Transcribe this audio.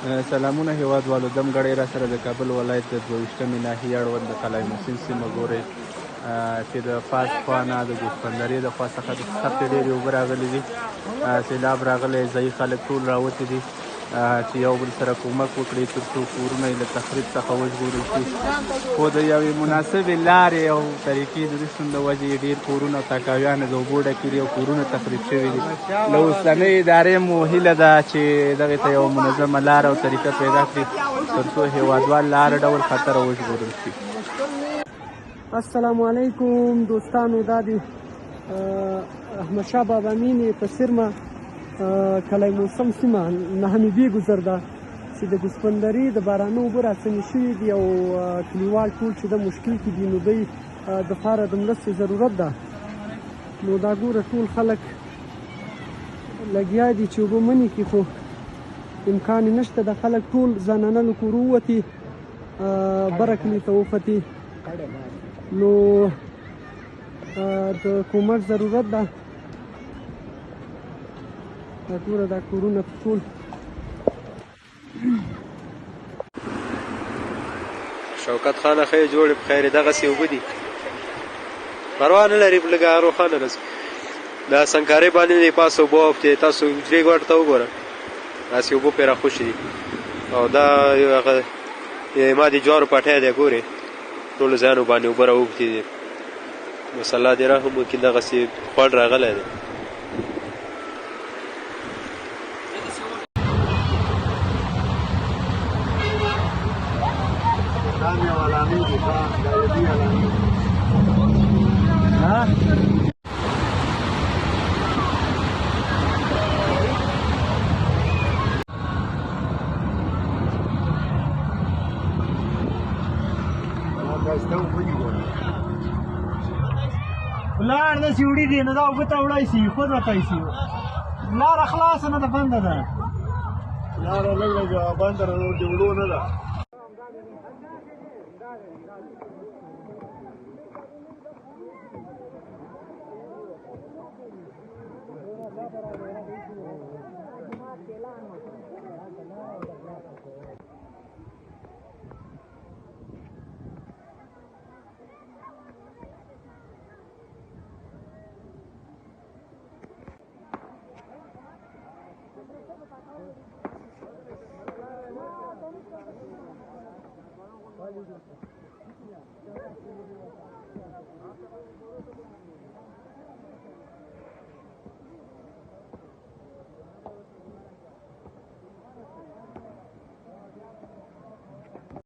سلامونه هیوادوالو، دم ګړۍ را سره د کابل ولایت د 22مې ناحیې اړوند د قلعه محسن سیمه ګورئ چې د فارس خوا نه د ګوسفندرې د خوا څخه د سختې ډېرې اوبه راغلي دي. سیلاب راغلی، ځایي خلک ټول راوتي دي چې یو بل سره کومک وکړي تر څو کورونه یې له تخریب څخه وژغورل شي. خو د یوې مناسبې لارې او طریقې د نشتون له وجې یې ډېر کورونه او تاکاویانې د اوبو ډکې دي او کورونه تخریب شوي دي. له اوسنۍ ادارې مو هیله ده چې دغې ته یوه منظمه لاره او طریقه پیدا کړي تر څو هیوادوال له هر ډول خطره وژغورل شي. السلام علیکم دوستانو، دا دی احمدشاه بابا مینې په سرمه کلی موسم سیمه نهمې بې ګذر ده چې د ګوسفندرې د بارانو اوبه راڅنې شوي دي او کلیوال ټول چې د مشکل کې دي، نو دوی دپاره د مرستې ضرورت ده. نو دا ګوره ټول خلک لګیا دي چې اوبه منې کړي، خو امکان یې نشته. د خلک ټول زنانه له کورو ووتي، بره کلي ته وختي، نو د کومک ضرورت ده. دا ګوره دا کورونه ټول. شوکت خانه ښه یې جوړې په خیر، دغسې اوبه دي، پروا نه لري، لږه روښانه رسي. دا سنګکارۍ باندې دی پاسه اوبه اوښتې، تاسو حجرې ورته وګوره، داسې اوبه پرې راخوشې دي. او دا هغه ما د جوارو پټی دی، ګورې ټولو ځایونو باندې اوبه راوښتې دي. بس الله دې رحم وکړي، دغسې خوړ راغلی دی. لار داسې وړي دي، نو دا اوبه ته وړی سي، خود وتی سي. لاره خلاصه نه ده، بنده ده لاره، لږ لږ بنده ده، نور د وړو نه ده.